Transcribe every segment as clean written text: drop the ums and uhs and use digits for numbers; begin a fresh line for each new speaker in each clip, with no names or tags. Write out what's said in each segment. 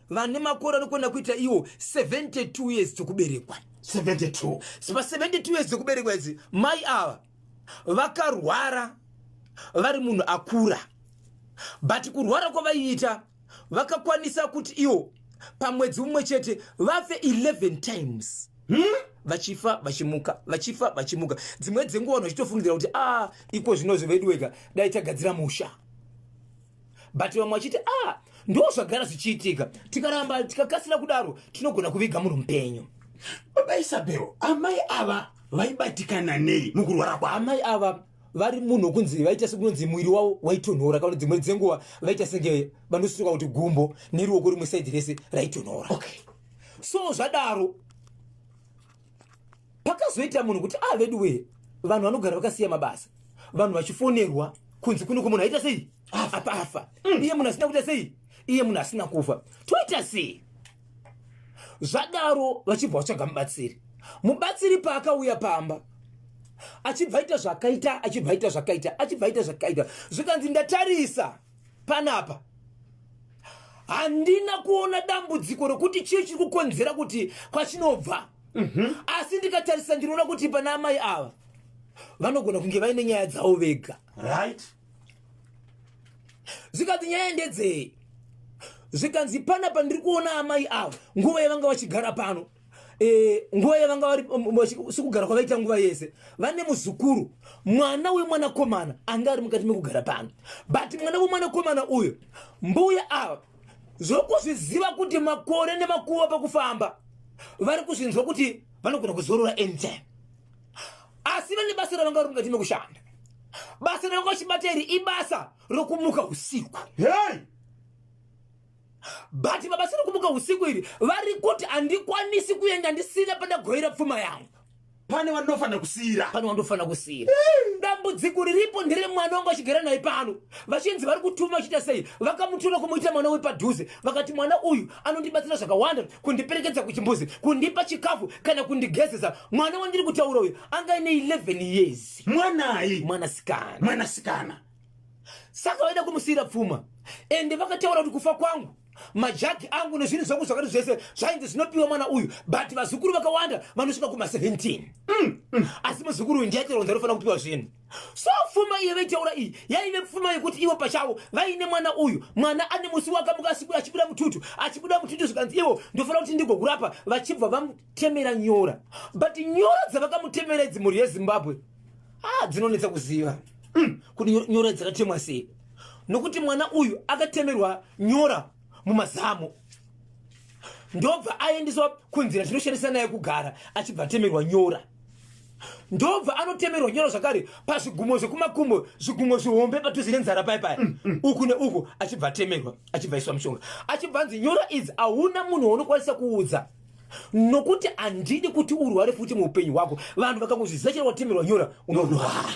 Vane makore anokwana kuita iwo 72 years dzokuberekwa.
72.
Pa 72 years dzokuberekwa idzi, mai ava vakarwara vari munhu akura, but kurwara kwavaiita vakakwanisa kuti iwo pamwedzi mumwe chete vafe 11 times. Vachifa vachimuka, vachifa vachimuka. Dzimwe dzenguva vanhu vachitofungidzira kuti a ah, iko zvinozvo vedu wega dai tagadzira musha, but vamwe vachiti a ah, ndo zvagara zvichiitika, tikaramba tikakasira kudaro tinogona kuviga munhu mupenyu.
Baba Isabel, amai ava vaibatikana nei mukurwara kwavo?
Amai ava vari munhu wekunzi vaita sekunonzi mwiri wavo waitonhora, kana dzimwe dzenguva vaita senge vanosuka kuti gumbo neruoko rimwe saidi rese raitonhora. So zvadaro pakazoita munhu kuti a ah, vedu wee, vanhu vanogara vakasiya mabasa, vanhu vachifonerwa kunzi kuno kumunhu aita sei, apa afa. Iye munhu asina kuita sei, iye munhu asina kufa, toita sei? Zvadaro vachibva vatsvaga mubatsiri. Mubatsiri paakauya pamba achibva aita zvakaita, achibva aita zvakaita, achibva aita zvakaita, zvikanzi ndatarisa panapa handina kuona dambudziko rokuti chii chiri kukonzera kuti kwachinobva. Asi ndikatarisa ndinoona kuti pana amai ava vanogona kunge vaine nyaya dzavo vega. Zvikanzi nyaya ndedzei? Zvikanzi panapa ndiri kuona amai ava nguva yavanga vachigara pano, nguva yavanga vari sikugara kwavaita nguva yese vane muzukuru, mwana wemwanakomana anga ari mukati mekugara pano. But mwana wemwanakomana uyu, mbuya ava zvokuzviziva kuti makore nemakuva pakufamba vari kuzvinzwa kuti vanogona kuzorora anytime, asi vane basa ravanga vari mukati mekushanda. Basa ravanga vachibata iri ibasa rokumuka usiku. But mabasa rokumuka usiku iri vari kuti handikwanisi kuenda ndisina pandagoera pfuma yangu.
Pane wandinofanira kusiyira.
Pane wandofanira kusiyira. Dambudziko riripo ndere mwana wanga vachigara naye pano, vachinzi vari kutuma vachiita sei, vakamutora kumuita mwana wepadhuze, vakati mwana uyu anondibatsira zvakawanda, kundiperekedza kuchimbuzi, kundipa chikafu kana kundigezesa. Mwana wandiri kutaura uyu anga aine 11 years.
Mwanai?
Mwanasikana.
Mwanasikana.
Saka vaida kumusiyira pfuma, ende vakataura kuti kufa kwangu majagi angu nezvinhu zvangu zvakati zvese zvainzi zvinopiwa mwana uyu, but vazukuru vakawanda vanosvika kuma17. Asi muzukuru uyu ndiye achironza anofanira kupiwa zvinhu. So pfuma iye vaitaura iyi yaive pfuma yekuti ivo pachavo vaine mwana uyu. Mwana ane musi wakamuka achibuda mututu, achibuda mututu, zvikanzi ivo ndofanira kuti ndigokurapa, vachibva vamutemera nyora. But nyora dzavakamutemera idzi, mhuri yeZimbabwe, ah, dzinonetsa kuziva kuti nyora dzakatemwa sei, nokuti mwana uyu akatemerwa nyora mumazamu, ndobva aendeswa kunzira tinoshandisa naye kugara, achibva atemerwa nyora, ndobva anotemerwa nyora zvakare pazvigumo zvekumakumbo, zvigumo zvihombe padhuze nenzara pai pai, uku neuku, achibva atemerwa, achibva aiswa mushonga, achibva anzi nyora idzi hauna munhu waunokwanisa kuudza, nokuti handidi kuti urware futi muupenyu hwako. Vanhu vakangozviziva chero watemerwa nyora unorwara.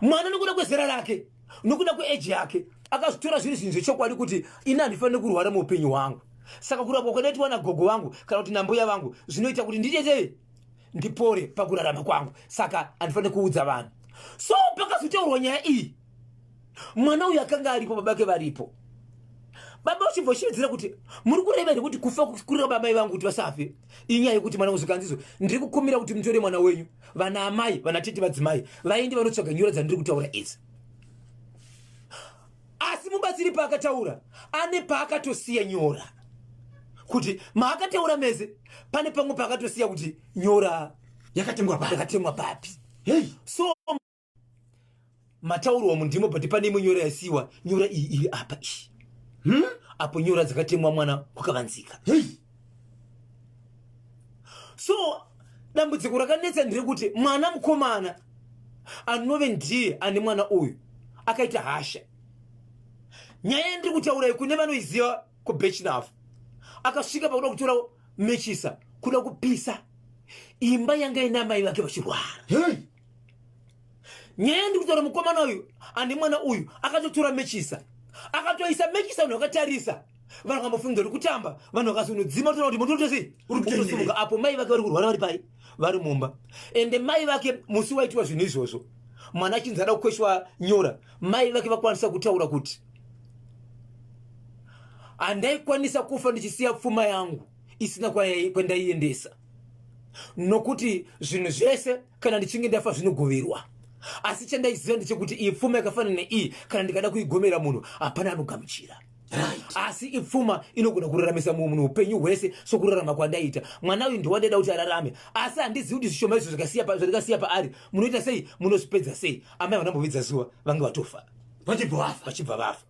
Mwana nokuda kwezera rake, nokuda kweeji yake, akazvitora zviri zvinhu zvechokwadi kuti ini handifaniri kurwara muupenyu hwangu, saka kurapwa kwadaitwa nagogo vangu kana kuti nambuya vangu zvinoita kuti nditetei ndipore pakurarama kwangu, saka handifaniri kuudza vanhu. So pakazotaurwa nyaya iyi, mwana uyu akanga aripo, baba vake varipo. Baba vachibva vachividzira kuti muri kureva here kuti kufa kureva bamai vangu kuti vasafe inyaya yekuti mwana kuzvikanzizo? Ndiri kukumbira kuti mutore mwana wenyu, vana amai, vana tete, vadzimai vaende vanotsvaga nyora dzandiri kutaura idzi. Asi mubatsiri paakataura ane paakatosiya nyora kuti maakataura mese pane pamwe paakatosiya kuti nyora
yakatemwa papi.
Yakatemwa papi.
Hey.
So mataurwa mundimo, but pane imwe nyora yasiwa, nyora iyi iri apa iyi. Apo nyora dzakatemwa mwana kwakavanzika.
Hey.
So dambudziko rakanetsa nderekuti mwana mukomana anove ndiye ane mwana uyu akaita hasha. Nyaya yandiri kutaura iyi kune vanoiziva kuBechnaf, akasvika pakuda kutora mechisa kuda kupisa imba yanga ina mai vake vachirwara.
Hey.
Nyaya yandiri kutaura, mukomana uyu ane mwana uyu akatotora mechisa, akatoisa mechisa vanhu vakatarisa, vanhu vakambofunga kuti kutamba, vanhu vakazonodzima toona kuti moto sei
Uri kutenderera.
Kutosimuka apo mai vake vari kurwara vari pai vari mumba. Ende mai vake musi waitiwa zvinhu izvozvo, mwana achinzi ada kukweshwa nyora, mai vake vakwanisa kutaura kuti Handaikwanisa kufa ndichisiya pfuma yangu isina kwandaiendesa, nokuti zvinhu zvese kana ndichinge ndafa zvinogoverwa. Asi chandaiziva ndechekuti iyi pfuma yakafanana neiyi, kana ndikada kuigomera munhu, hapana anogamuchira. Asi ipfuma inogona kuraramisa mumwe munhu upenyu hwese, sokurarama kwandaita. Mwana uyu ndiwandaida kuti ararame, asi handizivi kuti zvishoma izvo zvandikasiya paari munoita sei, munozvipedza sei. Amai vanambovidza zuva vange vatofa,
vachibva vafa.
Vachibva vafa.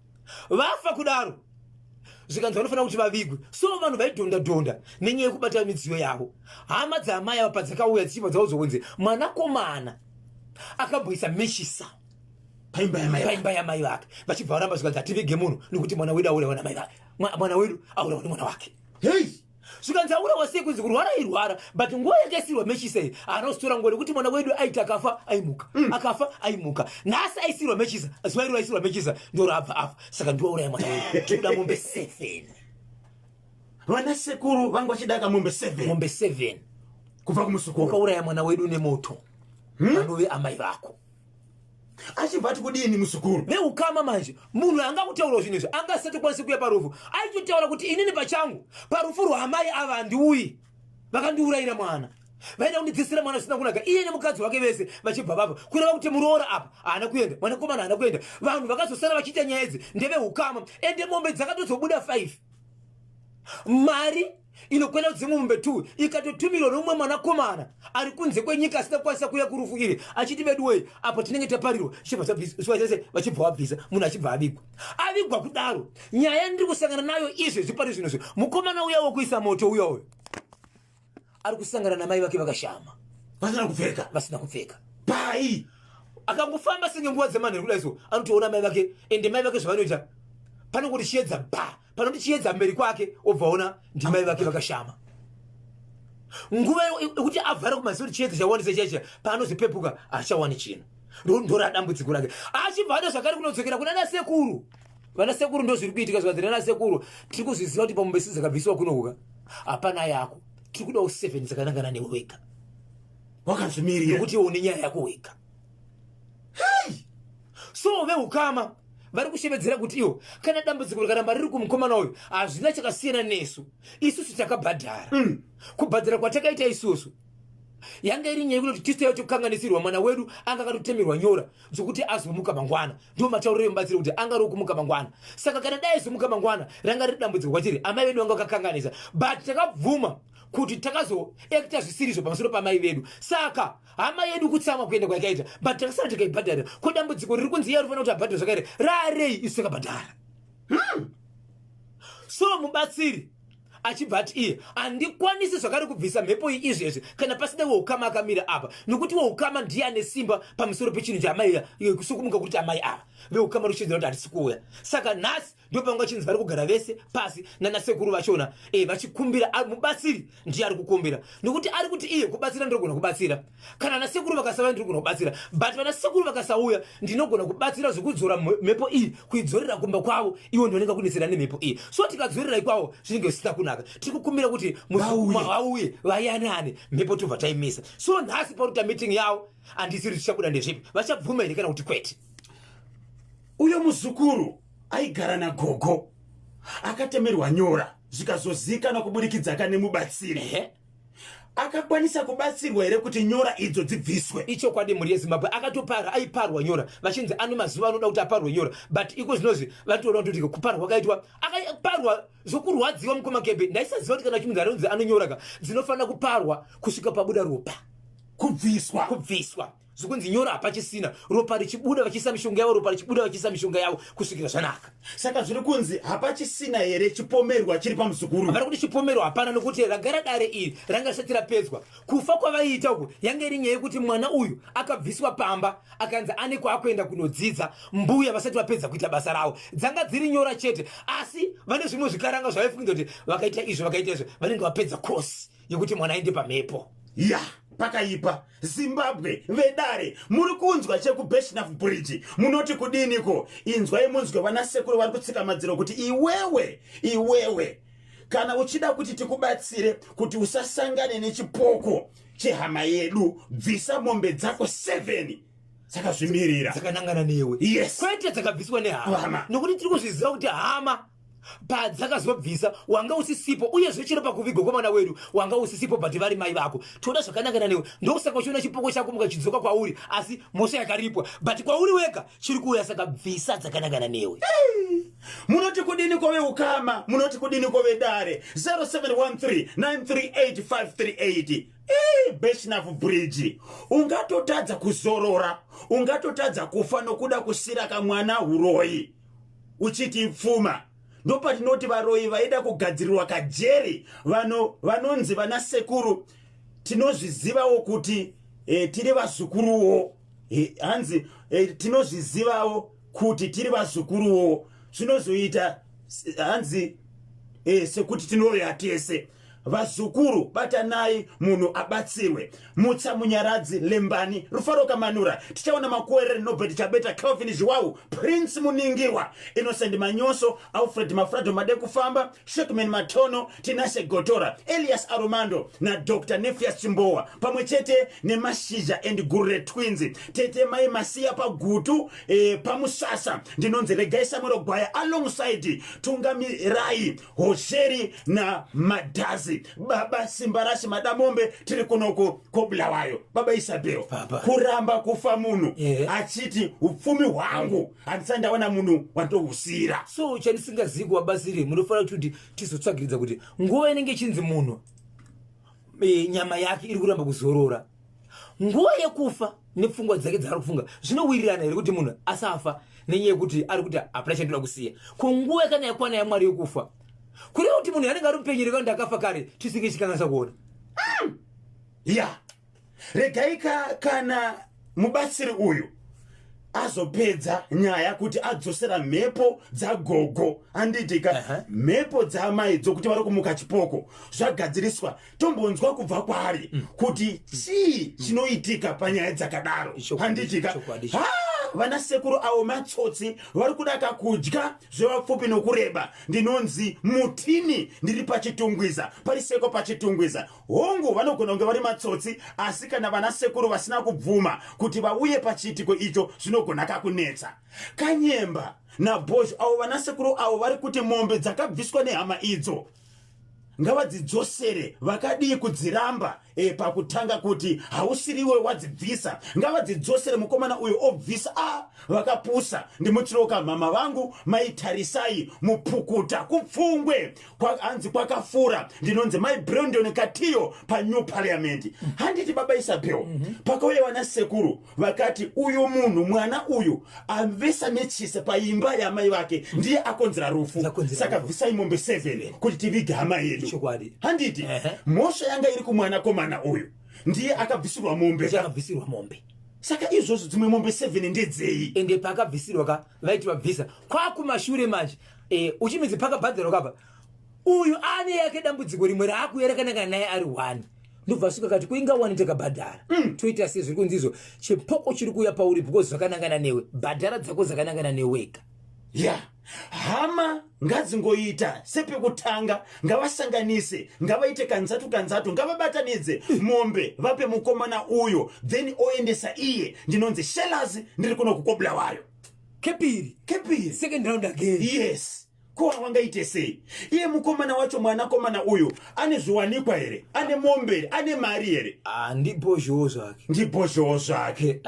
Vafa kudaro, zvikanzi vanofanira kuti vavigwe. So vanhu vaidhonda dhonda nenyaya yekubata midziyo yavo. Hama dzaamai ava padzakauya dzichibva dzaudzwa kunzi mwanakomana akamboisa mechisa
paimba yamai.
Paimba yamai vake. Vachibva varamba, zvikanzi hativige munhu nekuti mwana wedu aurawa namai vake. Mwana wedu aurawa nemwana wake.
Hei.
Zvikanzi aurawa sei? Kunzi kurwara airwara, but nguva yakaisirwa mechisa iyi haana kuzitora nguva, nekuti mwana wedu aiti akafa aimuka, akafa aimuka. Nhasi aisirwa mechisa, zuva iro aisirwa mechisa ndorabva afa. Saka ndiwauraya mwana wedu, tikuda mombe 7.
Vana sekuru vangu vachidaka mombe 7.
Mombe 7.
Kubva kumusukuru.
Wakauraya mwana wedu nemoto, vanove amai vako.
Achibva ati kudini musukuru?
Veukama manje, munhu angakutaurawo zvinhu izvi angasatokwanisi kuuya parufu. Aitotaura kuti inini pachangu parufu rwaamai ava handiuyi, vakandiurayira mwana, vaida kundidzisira mwana zvisina kunaka. Iye nemukadzi wake vese vachibva vapa, kureva kuti muroora apa haana kuenda, mwanakomana haana kuenda. Vanhu vakazosara vachiita nyaya idzi ndeveukama. Ende mombe dzakatozobuda 5, mari inokwana dzimwe mombe 2 ikatotumirwa nomumwe mwanakomana ari kunze kwenyika asina kukwanisa kuuya kurufu iri, achiti vedu wei, apo tinenge taparirwa. Chibva zuva chese vachibva vabvisa, munhu achibva avigwa. Avigwa kudaro, nyaya ndiri kusangana nayo izvezvi pari zvino zvi, mukomana uya wokuisa moto uya uyo ari kusangana namai vake vakashama.
Vasina kupfeka.
Vasina kupfeka.
Pai?
Akangofamba senge nguva dzemanheru kudai so, anotoona mai vake. Ende mai vake zvavanoita, panongoti chiedza ba, panoti chiedza mberi kwake, obva ona ndimai vake vakashama. Nguva yekuti avhara kumaziso kuti chiedza chawandisa chaicha, paanozopepuka haachawani chinhu. Ndora dambudziko rake. Achibva ada zvakare kunodzokera kuna nasekuru. Vana sekuru, ndo zviri kuitika. Zvikanzi nana sekuru, tiri kuzviziva kuti pamombe six dzakabvisiwa kunohuka hapana yako, tiri kudawo seven dzakanangana newe wega.
Wakazvimirira.
Nokuti iwe une nyaya yako wega. So veukama vari kushevedzera kuti iwo kana dambudziko rikaramba riri kumukomana uyu, hazvina chakasiyana nesu. Isusu takabhadhara. Kubhadhara kwatakaita isusu yanga iri nyaya yekutoti tisu taiva tokanganisirwa. Mwana wedu anga akatotemerwa nyora dzokuti azomuka mangwana. Ndo matauriro emubatsiri kuti anga ari kumuka mangwana. Saka kana dai aizomuka mangwana, ranga riri dambudziko kwatiri. Amai vedu vanga vakakanganisa, but takabvuma kuti takazoekta zvisirizvo pamusoro pamai vedu. Saka hama yedu kutsamwa kuenda kwayakaita, but takasara tikaibhadharira. Ko dambudziko riri kunzi iye arifanira kuti abhadhare zvakaire raarei? Isu takabhadhara. So mubatsiri achibva ati iye handikwanisi zvakare kubvisa mhepo iyi izvezvi kana pasina weukama akamira apa, nokuti weukama ndiye ane simba pamusoro pechinhu chaamai, sokumuka kuti amai ava. Veukama ruchidzira kuti hatisi kuuya. Saka nhasi ndopanga chinzi vari kugara vese pasi nanasekuru vachona, vachikumbira. Mubatsiri ndiye ari kukumbira, nokuti ari kuti iye kubatsira ndinogona kubatsira, kana vanasekuru vakasauya ndinogona kubatsira, but vanasekuru vakasauya ndinogona kubatsira zvekudzora mhepo iyi, kuidzorera kumba kwavo. Iwo ndionenge kunetsera nemhepo iyi, so tikadzorera ikwavo zvinenge zvisina kunaka. Tiri kukumbira kuti
Vauye.
Vauye vayanane, mhepo tobva taimisa. So nhasi paruta meeting yavo, handisiri zvichabuda ndezvipi, vachabvuma here kana kuti kwete.
Uyo muzukuru aigara nagogo akatemerwa nyora, zvikazozikanwa kuburikidza ka nemubatsiri. Akakwanisa kubatsirwa here kuti nyora idzo dzibviswe?
Ichokwadi, mhuri yeZimbabwe, akatopara, aiparwa nyora, vachinzi ane mazuva anoda kuti aparwe nyora, but iko zvinozvi vatoona kutoti kuparwa kwakaitwa, akaparwa zvokurwadziwa. Mukoma Kebe, ndaisaziva kuti kana chimunhu anonzi anonyora ka, dzinofanira kuparwa kusvika pabuda ropa.
Kubviswa.
Kubviswa, zvokunzi nyora hapachisina, ropa richibuda, vachiisa mishonga yavo, ropa richibuda, vachiisa mishonga yavo kusvikira zvanaka.
Saka zviri kunzi hapachisina here chipomerwa chiri pamuzukuru?
Vari kuti chipomerwa hapana, nokuti ragara dare iri ranga risati rapedzwa. Kufa kwavaiita uku yanga iri nyaya yekuti mwana uyu akabviswa pamba, akanzi ane kwaakuenda kunodzidza, mbuya vasati vapedza kuita basa ravo. Dzanga dziri nyora chete, asi vane zvimwe zvikaranga zvavaifunga kuti vakaita izvo, vakaita izvo, vanenge vapedza kosi yekuti mwana aende pamhepo.
Ya, pakaipa. Zimbabwe, vedare muri kunzwa chekuBirchenough Bridge munoti kudiniko? Inzwai munzwe vanasekuru vari kutsika madziro kuti iwewe, iwewe kana uchida kuti tikubatsire kuti usasangane nechipoko chehama yedu, bvisa mombe dzako 7 dzakazvimirira.
Dzakanangana newe. Kwete dzakabviswa nehama.
Hama.
Nokuti tiri kuzviziva kuti hama Padzakazobvisa wanga usisipo, uyezve chero pakuvigwa kwemwana wedu wanga usisipo, but vari mai vako. Toda zvakanangana newe, ndokusaka uchiona chipoko chako mukachidzoka kwauri, asi mhosva yakaripwa, but kwauri wega chiri kuuya. Saka bvisa dzakanangana newe.
Munoti kudini kove ukama? Munoti kudini kove dare? 0713 938 538. Birchenough Bridge, ungatotadza kuzorora, ungatotadza kufa nokuda kusira kamwana uroyi uchiti pfuma. Ndopatinoti varoyi vaida kugadzirirwa kajeri. Vanonzi vana sekuru, tinozvizivawo kuti tiri vazukuruwo. Hanzi tinozvizivawo kuti tiri vazukuruwo. Zvinozoita hanzi sekuti tinoroya tese. Vazukuru, batanai, munhu abatsirwe. Mutsa Munyaradzi, Lembani Rufaro, Kamanura, tichaona Makuwerere, Nobert Chabeta, Kelvin Zhiwau, Prince Muningirwa, Innocent Manyoso, Alfred Mafrado Madekufamba, Shekman Matono, Tinashe Gotora, Elias Aromando naDr Nefias Chimbowa, pamwe chete neMashizha and Gurure Twins, tete mai Masiya paGutu, paMusasa. Ndinonzi Regai Samuel Gwaya, alongside Tungamirai Hosheri naMadhazi, Baba Simbarashe Madamombe. Tiri kunoko koBulawayo. Baba Isabel,
Baba.
kuramba kufa munhu achiti upfumi hwangu handisati ndawana munhu wandohusiyira.
So chandisingazivi kuvabatsiri, munofanira kuti tizotsvagiridza kuti nguva inenge ichinzi munhu nyama yake iri kuramba kuzorora, nguva yekufa nepfungwa dzake dzaari kufunga zvinowirirana here, kuti munhu asafa nenyaya yekuti ari kuti hapana chandinoda kusiya? Ko nguva kana yakwana yaMwari yokufa, kureva kuti munhu anenge ari mupenyu reka ndakafa kare, tisinge chikanganisa kuona?
Ya, regai kana mubatsiri uyu azopedza nyaya kuti adzosera mhepo dzagogo, handiti ka? Mhepo dzaamai dzokuti vari kumuka chipoko zvagadziriswa, tombonzwa kubva kwaari kuti chii chinoitika panyaya dzakadaro. Handiti ka?
Chokwadi.
Ha, vana sekuru avo matsotsi, vari kuda kakudya zvevapfupi nokureba. Ndinonzi Mutini, ndiri paChitungwiza, pariseko paChitungwiza. Hongu, vanogona kunge vari matsotsi, asi kana vana sekuru vasina kubvuma kuti vauye pachiitiko icho, zvinogona kakunetsa. Kanyemba naBhozho avo, vana sekuru avo vari kuti mombe dzakabviswa nehama idzo ngavadzidzosere. Vakadii kudziramba pakutanga kuti hausiriwe wadzibvisa? Ngavadzidzosere, mukomana uyo obvisa. A, vakapusa. Ndimutsiroka mhama vangu maitarisai mupukuta kupfungwe hanzi kwakafura. Ndinonzi Mai Brandon Katiyo paNew Parliament. Handiti, Baba Isabel? Pakauya vana sekuru vakati uyu munhu, mwana uyu amvesa nechise paimba yamai vake, ndiye akonzera rufu.
Akonzera
Saka
rufu.
bvisai mombe 7 kuti tivige hama yedu. Handiti?
Ehe.
Mhosva yanga iri kumwanakomana uyu, ndiye akabvisirwa mombe.
Akabvisirwa mombe.
Saka izvozvo dzimwe mombe 7 ndedzei?
Ende paakabvisirwa ka, vaiti vabvisa kwakumashure manje, uchimidzi pakabhadharwa kapa, uyu ane yake dambudziko rimwe raakuuya rakanangana naye ari one. Ndobva svika kati kuinga wani takabhadhara, toita sei? Zviri kunzi izvo chipoko chiri kuuya pauri because zvakanangana newe. Bhadhara dzako dzakanangana newega.
Ya, hama ngadzingoita sepekutanga, ngavasanganise, ngavaite kanzatu kanzatu, ngavabatanidze mombe vape mukomana uyo, then oendesa iye. Ndinonzi Shelas, ndiri kuno kukoBulawayo.
Kepiri.
Kepiri.
Second round again.
Yes, ko wangaite sei iye mukomana wacho? Mwanakomana uyu ane zviwanikwa here? Ane mombe here? Ane mari here?
Ah, ndibhozhowo zvake.
Ndibhozhowo zvake,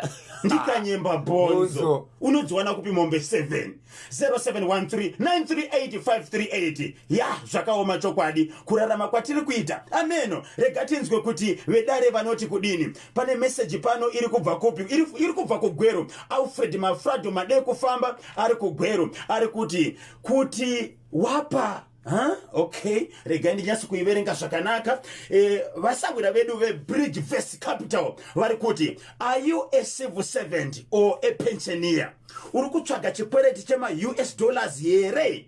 ndikanyemba bhonzo.
Bhonzo.
Unodziwana kupi mombe 7? 0713 938 538. Ya, zvakaoma chokwadi kurarama kwatiri kuita. Ameno, rega tinzwe kuti vedare vanoti kudini. Pane meseji pano iri kubva kupi? Iri kubva kuGweru. Alfred Mafrado Made kufamba ari kuGweru, ari kuti wapa. Huh? Okay, regai ndinyatso kuiverenga zvakanaka. Vasawira vedu veBridge First Capital vari kuti, "Are you a civil servant or a pensioner? Uri kutsvaga chikwereti chemaUS dollars here,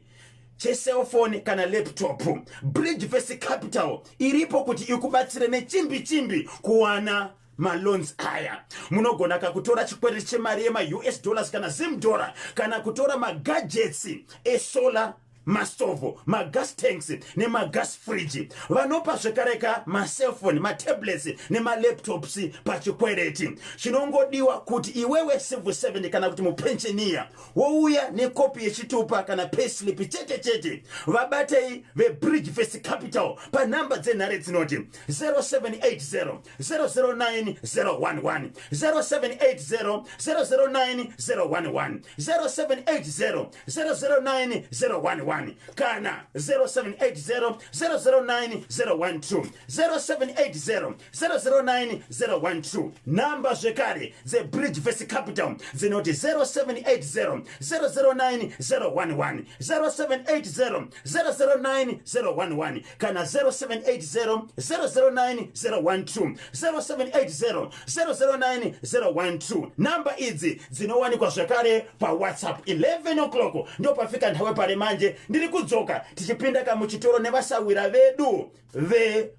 checellphone kana laptop? Bridge First Capital iripo kuti ikubatsire nechimbi chimbi kuwana maloans aya. Munogona kakutora chikwereti chemari yemaUS dollars kana Zim dollar, kana kutora magadgets esolar." Mastovhu, magas tanks nemagas fridge. Vanopa zvekareka macellphone, matablets nemalaptops pachikwereti. Chinongodiwa kuti iwewe civil servant kana kuti mupensioner wouya nekopi yechitupa kana payslip chete chete. Vabatei veBridge First Capital panhamba dzenhare dzinoti 0780 009 011, 0780 009 011, 0780 009 011 kana 0780 009 012, 0780 009 012. Nhamba zvekare dzeBridge First Capital dzinoti 0780 009 011, 0780 009 011 kana 0780 009 012, 0780 009 012. Nhamba idzi dzinowanikwa zvekare paWhatsApp. 11 o'clock ndopafika nthawe pale manje. Ndiri kudzoka tichipinda kamuchitoro nevasawira vedu ve